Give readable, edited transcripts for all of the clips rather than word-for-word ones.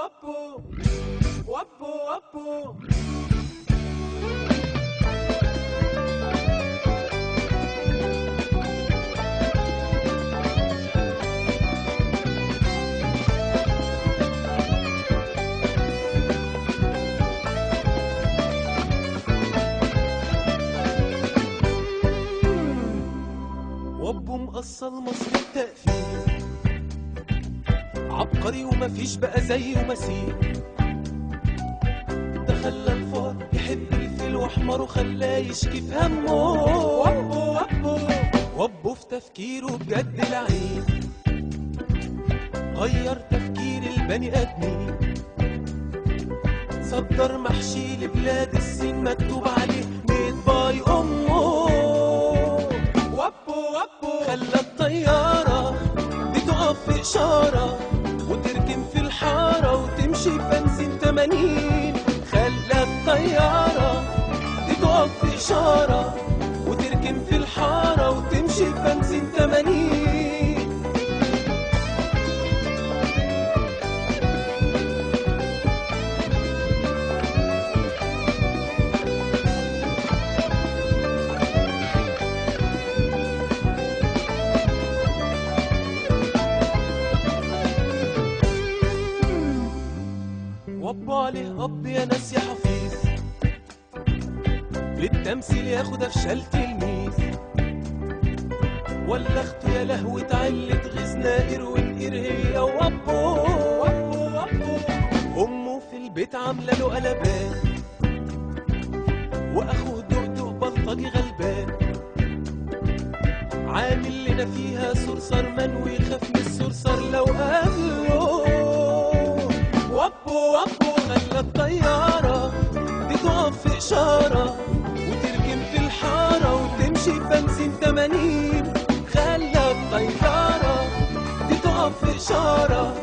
وابو وابو وابو. وابو مقصل مصر التقفيل، عبقري ومفيش بقى زيه مثيل. ده خلى الفار يحب الفيل وحماره خلاه يشكي في همه. وابو وابو وابو في تفكيره بجد لعيب، غير تفكير البني ادمين. صدر محشي لبلاد الصين مكتوب عليه made by امه. وابو وابو خلى الطيارة دي تقف في إشارة وتركن في الحارة وتمشي بنزين 80. خلى الطيارة دي تقف في إشارة وتركن في الحارة وتمشي بنزين 80. وابو عليه اب يا ناس يا حفيظ، للتمثيل ياخد افشل تلميذ. ولا اخته يا لهوة علة غيظ، ناقر ونقر هي وابو. وابو وابو امه في البيت عامله له قلبان، واخوه دقدق بلطجي غلبان. عامل لنا فيها صرصر من ويخاف من الصرصر لو قابله. وابو وابو خلى الطيارة دي تقف في إشارة وتركن في الحارة وتمشي بنزين 80. خلى الطيارة دي تقف في إشارة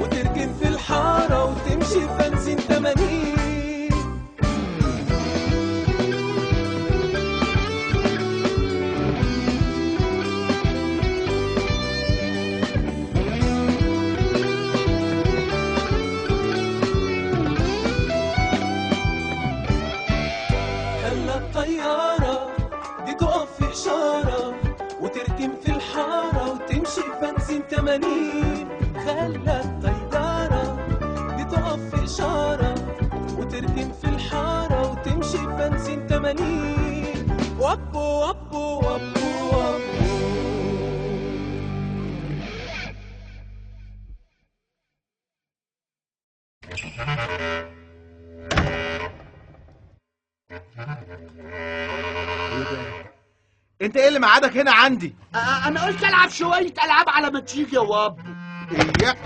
وتركن في الحارة وتمشي بنزين 80. الطيارة دي تقف في إشارة وتركن في الحارة وتمشي بنزين 80. خلى الطيارة دي تقف في إشارة وتركن في الحارة وتمشي بنزين 80. وابو وابو وابو وابو. انت ايه اللي معادك هنا عندي؟ انا قلت العب شوية العاب على ما تيجي يا وابو. اياك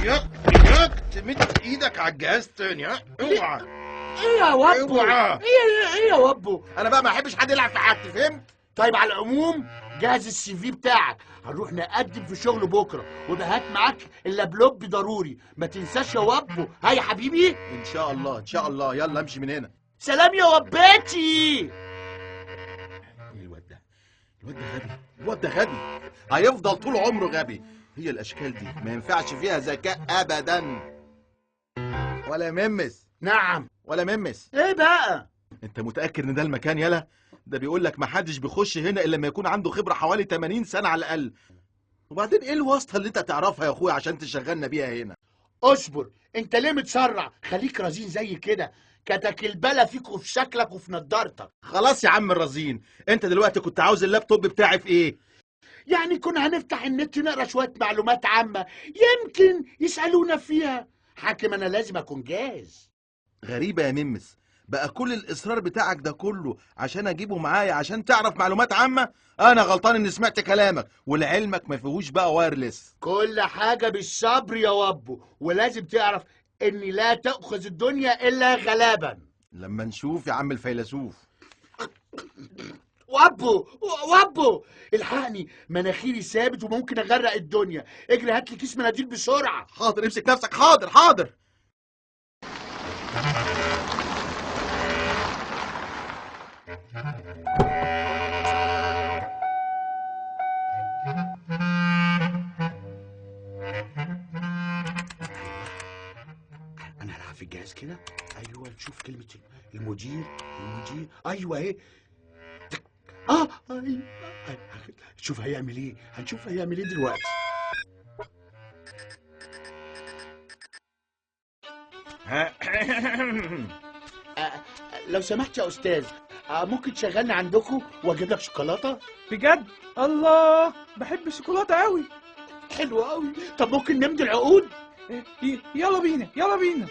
اياك اياك تمد ايدك على الجهاز تاني، ها؟ اوعى. ايه يا وابو؟ اوعى. ايه يا وابو؟ انا بقى ما احبش حد يلعب في حاجتي، فهمت؟ طيب على العموم جهز ال CV بتاعك، هنروح نقدم في شغل بكره، وبقى هات معاك اللابلوب ضروري، ما تنساش يا وابو. ها يا حبيبي؟ ان شاء الله ان شاء الله. يلا امشي من هنا. سلام يا وباتي. الواد ده، الواد ده غبي، الواد ده غبي، هيفضل طول عمره غبي. هي الاشكال دي ما ينفعش فيها ذكاء ابدا. ولا ممس. نعم. ولا ممس. ايه بقى؟ انت متاكد ان ده المكان؟ يلا ده بيقول لك ما حدش بيخش هنا الا لما يكون عنده خبره حوالي 80 سنة على الاقل. وبعدين ايه الواسطة اللي انت تعرفها يا اخويا عشان تشغلنا بيها هنا؟ اصبر، انت ليه متسرع؟ خليك رزين زي كده، كتك البلا فيك وفي شكلك وفي نضارتك. خلاص يا عم الرزين، انت دلوقتي كنت عاوز اللابتوب بتاعي في ايه؟ يعني كنا هنفتح النت نقرا شوية معلومات عامة يمكن يسالونا فيها. حاكم انا لازم اكون جاهز. غريبة يا ممس، بقى كل الاصرار بتاعك ده كله عشان اجيبه معايا عشان تعرف معلومات عامة؟ انا غلطان اني سمعت كلامك، ولعلمك ما فيهوش بقى wireless. كل حاجة بالصبر يا وابو، ولازم تعرف اني لا تأخذ الدنيا الا غلابا. لما نشوف يا عم الفيلسوف. وابو وابو الحقني، مناخيري ثابت وممكن اغرق الدنيا. اجري هات لي كيس مناديل بسرعة. حاضر، امسك نفسك. حاضر حاضر. المدير المدير، ايوه اهي. ايوه، شوف هيعمل ايه، هنشوف هيعمل ايه دلوقتي. لو سمحت يا استاذ، ممكن تشغلني عندكم واجيب لك شوكولاتة؟ بجد؟ الله، بحب الشوكولاتة قوي. حلو قوي. طب ممكن نمضي العقود؟ يلا بينا يلا بينا.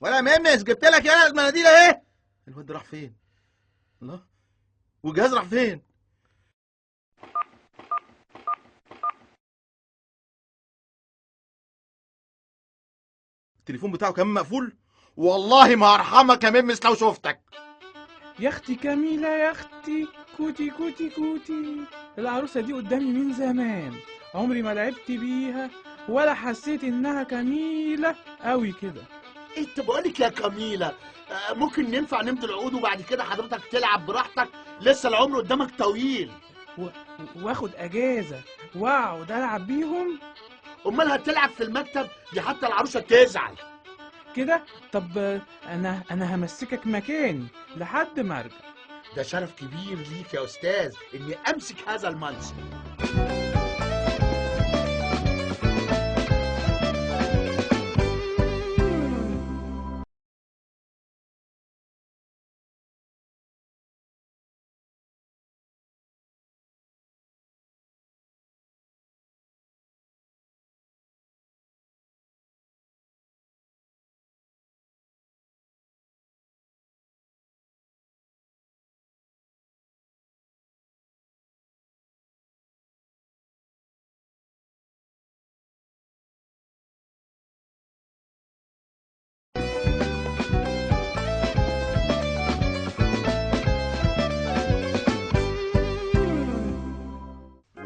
ولا ممس، جبت لك يا المناديل اهي. الواد راح فين؟ الله، والجهاز راح فين؟ التليفون بتاعه كمان مقفول. والله ما هرحمك يا ممس لو شفتك. يا اختي كميلة، يا اختي كوتي كوتي كوتي، العروسة دي قدامي من زمان، عمري ما لعبت بيها ولا حسيت انها كميلة قوي كده. انت بقولك يا كميلة، ممكن ننفع نمضي العقود وبعد كده حضرتك تلعب براحتك، لسه العمر قدامك طويل. واخد اجازة واقعد العب بيهم؟ امال هتلعب في المكتب؟ دي حتى العروسة تزعل كده. طب انا همسكك مكاني لحد ما ارجع. ده شرف كبير ليك يا استاذ اني امسك هذا المنصب.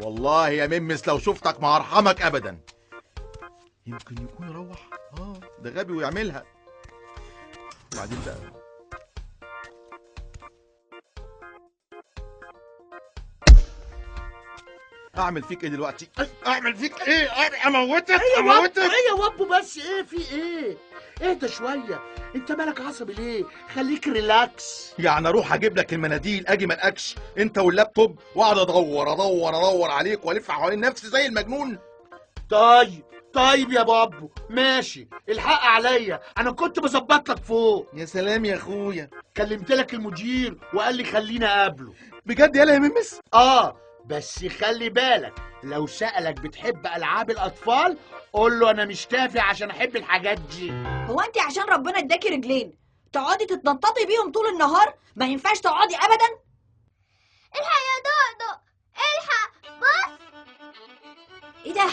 والله يا ممس لو شفتك ما هرحمك ابدا. يمكن يكون روح. ده غبي ويعملها. وبعدين بقى اعمل فيك ايه دلوقتي؟ اعمل فيك ايه؟ اموتك اموتك. ايه يا وابو؟ بس ايه في ايه؟ اهدى شوية، انت مالك عصبي ليه؟ خليك relax. يعني اروح اجيب لك المناديل اجي ما الاقيكش انت واللابتوب، واقعد ادور ادور ادور عليك والف حوالين نفسي زي المجنون. طيب طيب يا بابو، ماشي، الحق عليا، انا كنت بظبط لك فوق. يا سلام يا اخويا، كلمت لك المدير وقال لي خلينا اقابله. بجد؟ يالا يا ممس. بس خلي بالك، لو سألك بتحب ألعاب الأطفال قول له أنا مش تافه عشان أحب الحاجات دي. هو أنت عشان ربنا اداكي رجلين تقعدي تتنططي بيهم طول النهار؟ ما ينفعش تقعدي أبدا. الحق يا دقدق، الحق، بص. إيه ده؟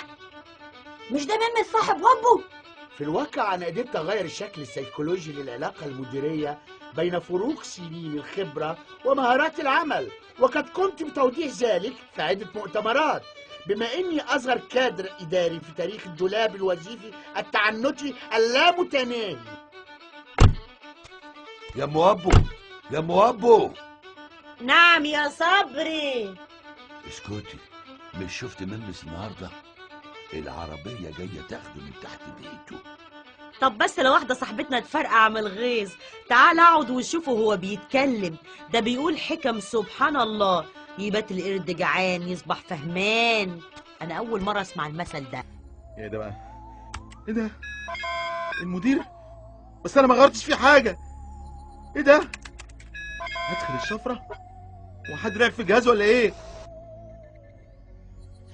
مش ده ممس صاحب وابو؟ في الواقع أنا قدرت أغير الشكل السيكولوجي للعلاقة المديرية بين فروق سنين الخبرة ومهارات العمل، وقد قمت بتوضيح ذلك في عدة مؤتمرات، بما إني أصغر كادر إداري في تاريخ الدولاب الوظيفي التعنتي اللامتناهي. يا موابو، يا موابو. نعم يا صبري. اسكتي، مش شفت ممس النهارده؟ العربية جاية تاخده من تحت بيته. طب بس لو واحدة صاحبتنا تفرقع من الغيظ، تعال اقعد وشوفه هو بيتكلم، ده بيقول حكم سبحان الله، يبات القرد جعان يصبح فهمان. أنا أول مرة أسمع المثل ده. إيه ده بقى؟ إيه ده؟ المدير؟ بس أنا ما غيرتش فيه حاجة. إيه ده؟ هدخل الشفرة؟ هو حد لعب في الجهاز ولا إيه؟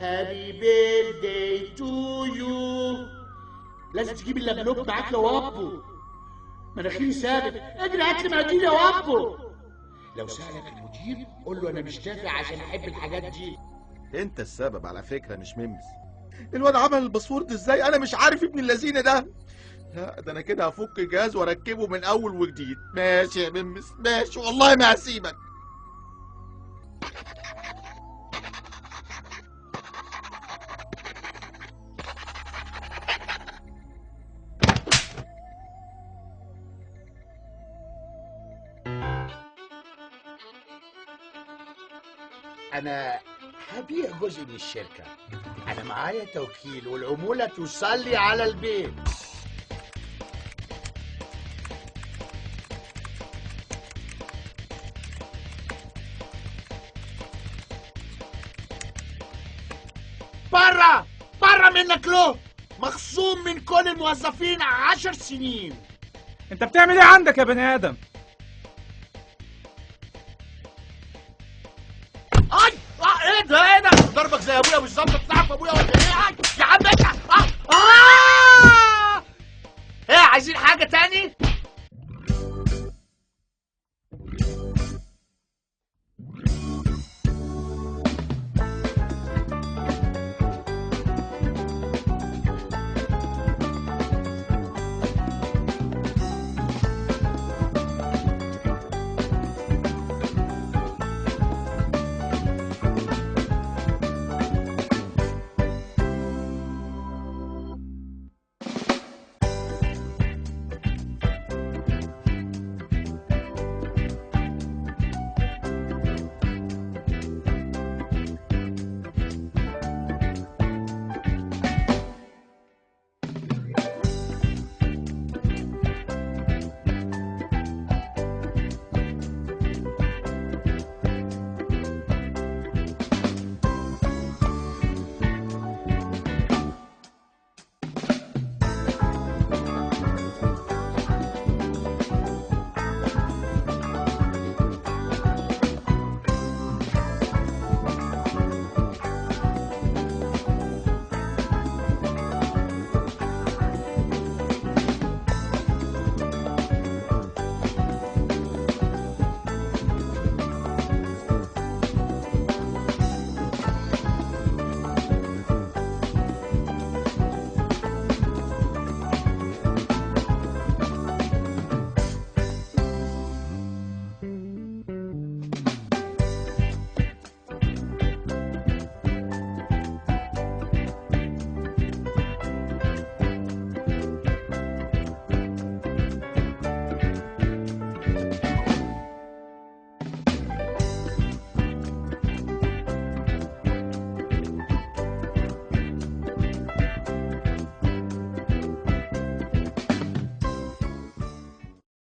Happy birthday to you. لازم تجيب اللابلوب معاك يا وابو، مناخيري ثابت، اجري هات لي مناديل يا وابو. لو سألك المدير قول له انا مش تافه عشان احب الحاجات دي. انت السبب على فكرة، مش ممس. الواد عمل ال password ازاي؟ انا مش عارف ابن اللذينه ده. لا ده انا كده هفك الجهاز واركبه من اول وجديد. ماشي يا ممس، ماشي، والله ما هسيبك. انا هبيع جزء من الشركة. أنا معايا توكيل والعمولة توصل لي على البيت. بره بره منك له، مخصوم من كل الموظفين 10 سنين. انت بتعمل ايه عندك يا بني ادم؟ اي ايه ده ايه ده؟ ضربك زي ابويا بالظبط. بتعرف ابويا ولا ايه؟ يا عم انت. ايه عايزين حاجة تاني؟